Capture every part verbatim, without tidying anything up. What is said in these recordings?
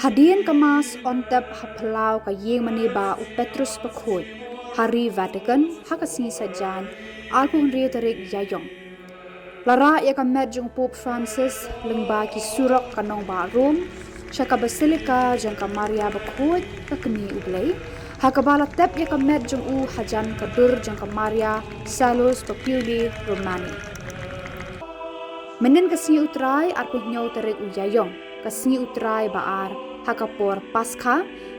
Hadien ka Mass yn tep ha phyllaw ka ïing mane bah u Petrus Bakhuid ha ri Vatican ha ka sngi Saitjaiñ arphew hynriew tarik Ïaiong. La rah ïa ka met jong u Pope Francis lyngba ki surok ka nongbah Rome sha ka Basilica jong ka Maria Bakhuid ka Kmie U Blei, ha kaba la tep ïa ka met jong u hajan ka dur jong ka Maria Salus Populi Romani. Mynnin ka sngi U Trai arphew hynñiew tarik u Ïaiong, ka sngi U Trai ba ar ha ka por Paskha,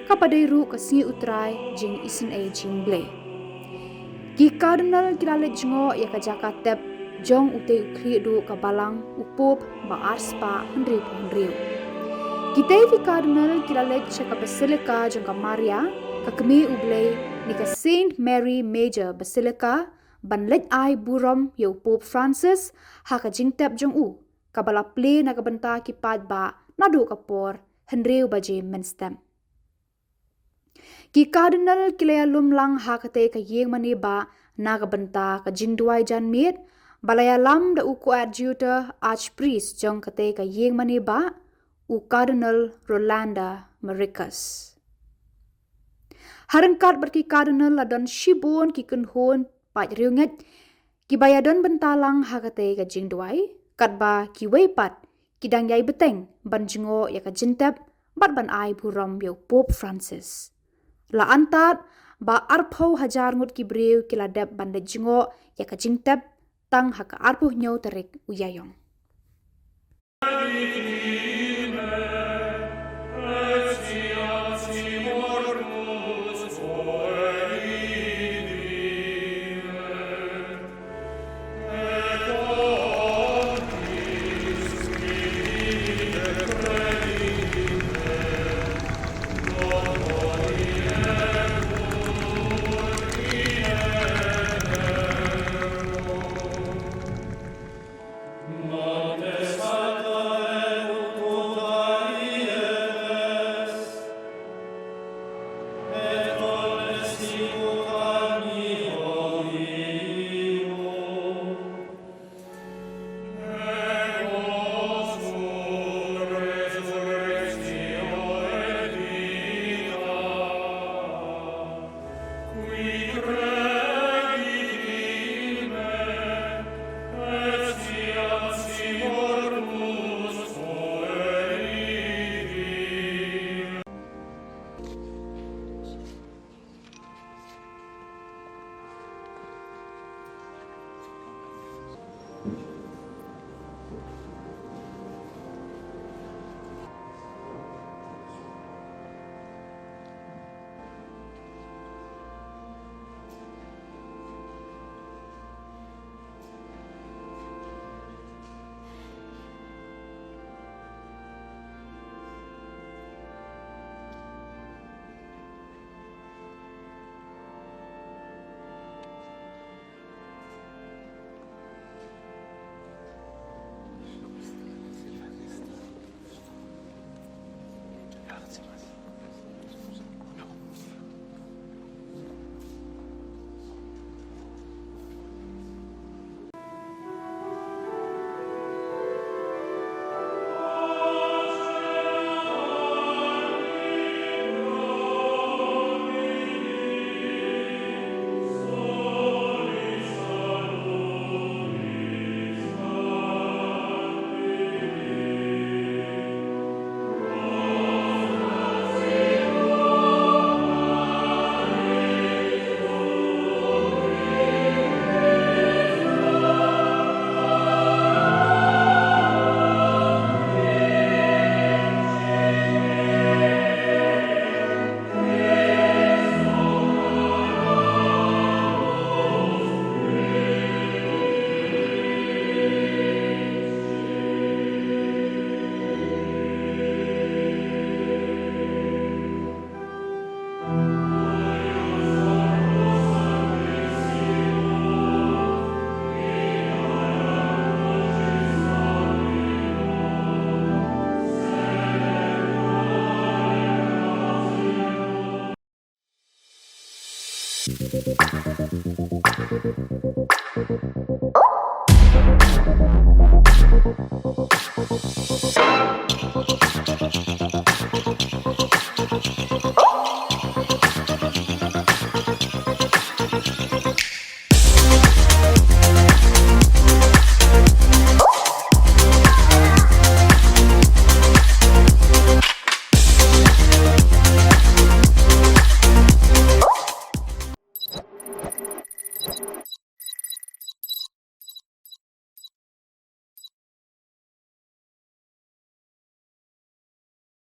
kaba dei ruh ka sngi U Trai jingisynei jong U Blei. Ki Cardinal ki la leit jngoh ïa ka jaka tep jong utei u khlieh duh ka Balang u Pope ba ar spah hynriewphew hynriew. Kitei ki Cardinal ki la leit sha ka Basilica jong ka Maria ka Kmie U Blei ne ka Saint Mary Major Basilica ban leit ai burom ïa u Pope Francis ha ka jingtep jong u, kaba la plie na ka bynta ki paidbah naduh ka por hynriew baje mynstep. Ki Cardinal ki la ïalum lang ha katei ka ïing mane bah na ka bynta ka jingduwai janmiet, ba la ïalam da u Coadjutor Archpriest jong katei ka ïing mane bah, u Cardinal Rolando Maricas. Ha ryngkat bad ki Cardinal la don shibun ki kynhun paid riewngeit kiba ïadon bynta lang ha katei ka jingduwai, katba kiwei pat ki dang ïai bteng ban jngoh ïa ka jingtep bad ban ai burom ïa u Pope Francis. La antad ba arphew hajar ngut ki briew ki la dep ban leit jngoh ïa ka jingtep tang ha ka arphew hynñiew tarik u Ïaiong.